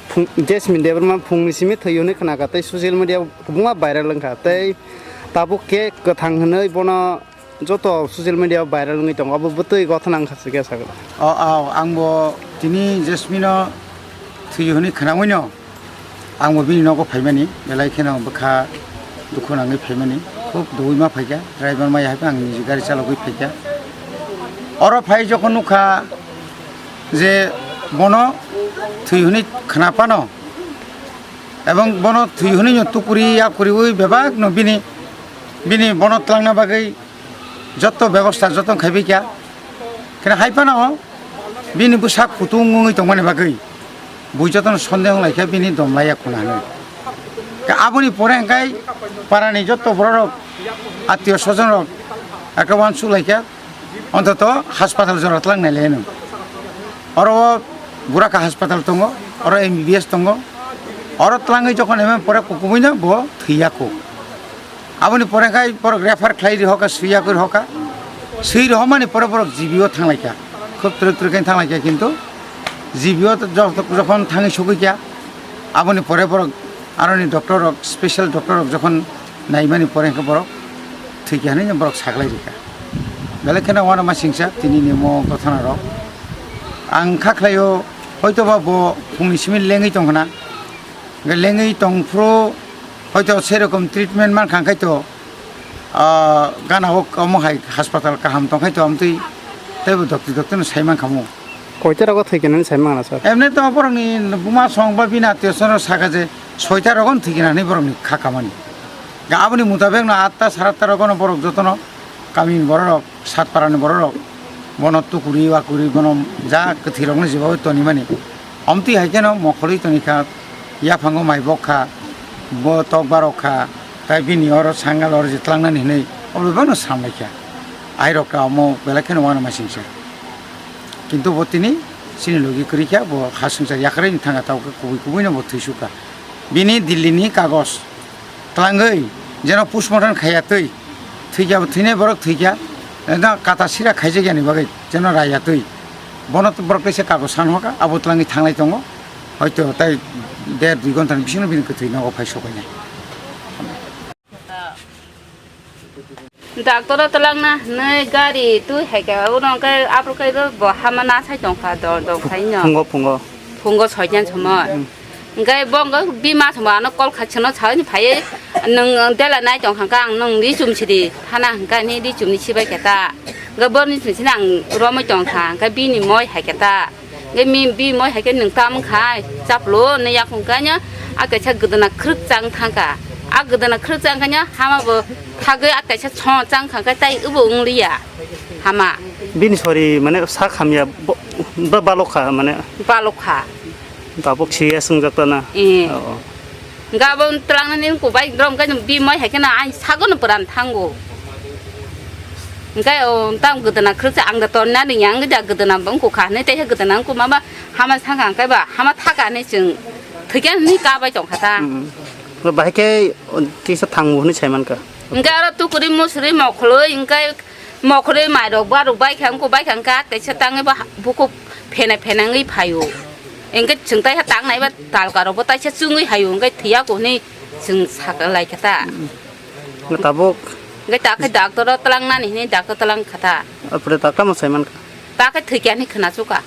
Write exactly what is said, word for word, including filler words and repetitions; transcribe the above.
Phung-, Jasmine Debbarma phungni simi thwi hwnwi khna kha, tei social media o kwbangma viral wng kha, tei tabuk khe kwthang hwnwi bono joto social media o viral wngwi tongo, abo bwtwi gothana wng kha se khe sakha. O, o, ang bo tini Jasmine no thwi hwnwi khnaui no, ang bo bini nogo phaimani, belai kheno bwkha dukhu nangwi phaimani, khub duui ma phaikha, driver maya hai phano ang niji gari chalogwi phaikha. Oro phai jokhon nukha je bono thwi hwnwi khna phano, ebong bono thwi hwnwi no tukuri yakuriui bebak no bini, bini bono twlangna bagwi joto bebosta joto khai bai kha. Khe hai phano bini bwsak kutung wngwi tongmani bagwi bui jotono sondeho lai kha bini dom laiya khuna hwnwi. Khe aboni pore hwnkhe parani joto bororok, attiyo sojonrok ekhe uansuk lai kha, ontoto haspatal jora twlang nai lai nw. Oro o Buraka haspatal tongo, oro M B B S tongo, oro twlangwi jokhon ema pore kukubuino bo thwiya kho. Aboni pore khai borok refer khlai ri hoka, swiya kho ri hoka. Swi ri homani pore borok G B o thang lai kha. Khub twrwk twrwk khe thang lai kha, kintu G B o to jo-, jokhon thangwi sogwi kha, aboni pore borok aroni doctor rok, special doctor rok jokhon naimani pore khe borok thwi kha hinwi borok saklai ri kha. Belai kheno uanama singsa tini ni mo gothana rok. Ang kha khlaio, hoito ba bo phungni simi lengwi tong khna. Hwnkhe lengwi tong phuru hoito serokom treatment man kha, hwnkhe to, ah, gana o omo hai haspatal kaham tong khai to amtwi teibo dokti dokti no sai man kha mo. Koita rogo thwi khe nani sai mangna, sir? Emni to borokni buma song ba bini attiyo song rok saka je soita rogo thwi khe nani borokni kha kamani. Ga aboni mutabek no atta saratta rogo no borok jotono kamini borok rok, Satparani borok rok bono tukuri wakuri bono ja kwthwi rokno jeba oi toni mani. Omtwi hai kheno mokholwi toni kha, yaphango mai bok kha, bo tok barok kha, tai bini oro sangal oro je tlangnani hinwi obo bebakno sam lai kha. Airok ta omo belai kheno uanama singsa. Kintu bo tini chini logi kwrwi kha, bo ha swngchar yakarwi thanga, tabuk khe kubui kubui no bo thwisu kha. Bini Delhi ni kagos twlangwi jeno postmortem khaiya twi, thwikya bo thwinai borok thwikya, eno kata sira khaijak yani bagwi jeno raiya twi. Bono borok teisa kagos san hoka, abo twlangwi thanglai tongo. Hoito tai der dui ghonta ni bisingo bini kwthwi nogo phai sokainai. Doctor o twlangna hinwi gari twi hai khe, oro hwnkhe aphuru khe bo hama na sai tong kha, dol dol khai no. Phungo, phungo. Phungo soitan somoi. Hmm. Hwnkhe bo hwnkhe bima somoi ano call khai seno saui phaiwi, "Nwng dela nai tong kha, ang nwng ri chum sidi thana," hwnkhe ani ri chum ni sibai khe ta. Hwnkhe borni chum sini ang romwi tong kha, hwnkhe bini moi hai khe ta. Nge mi bi moi hai khe nwng tam khai chaplo ne yakung kanya a kaisa gwdana khwrwk chang thang kha. A gwdana khwrwk chang kanya hama bo thagwi a kaisa chong chang kha khe tai ubo wng liya hama. Bini sori mane sak hamya bo, ba balok kha mane. Balok kha. Tabuk siya swngjak ta na. Eh. Oh, oh. Hwnkhe abo twlangnani wngkuk bai, borok hwnkhe bi moi hai kheno ani sago no pwran thango. Hwnkhe o tamo gwdana khwrwksa ang da torna ringya, ang da gwdana wngkuk kha hinwi, tei khe gwdana wngkuk ma ba hama thang kha, hwnkhe ba hama thaka hinwi chwng thwikhe hinwi kabai tong kha ta. Mm. Bahai khe kisa thango hinwi sai man kha. Hwnkhe aro tukuri musuri mokhorwi hwnkhe Mokhorwi mairok barok bai kha, wngkuk bai kha, wngkha kaisa tangwi bo ha-, bukhuk phena phena wngwi phaio. Hwnkhe chwng tai ha tangnai ba talka rok bo taisa chwngwi haio, hwnkhe thwiya kho hinwi chwng saka lai kha ta. Tabuk. Hwnkhe ta khe doctor o twlang nani hinwi doctor twlang kha ta. Apre ta tamo sai man kha? Ta khe thwikya hinwi khwna chukha.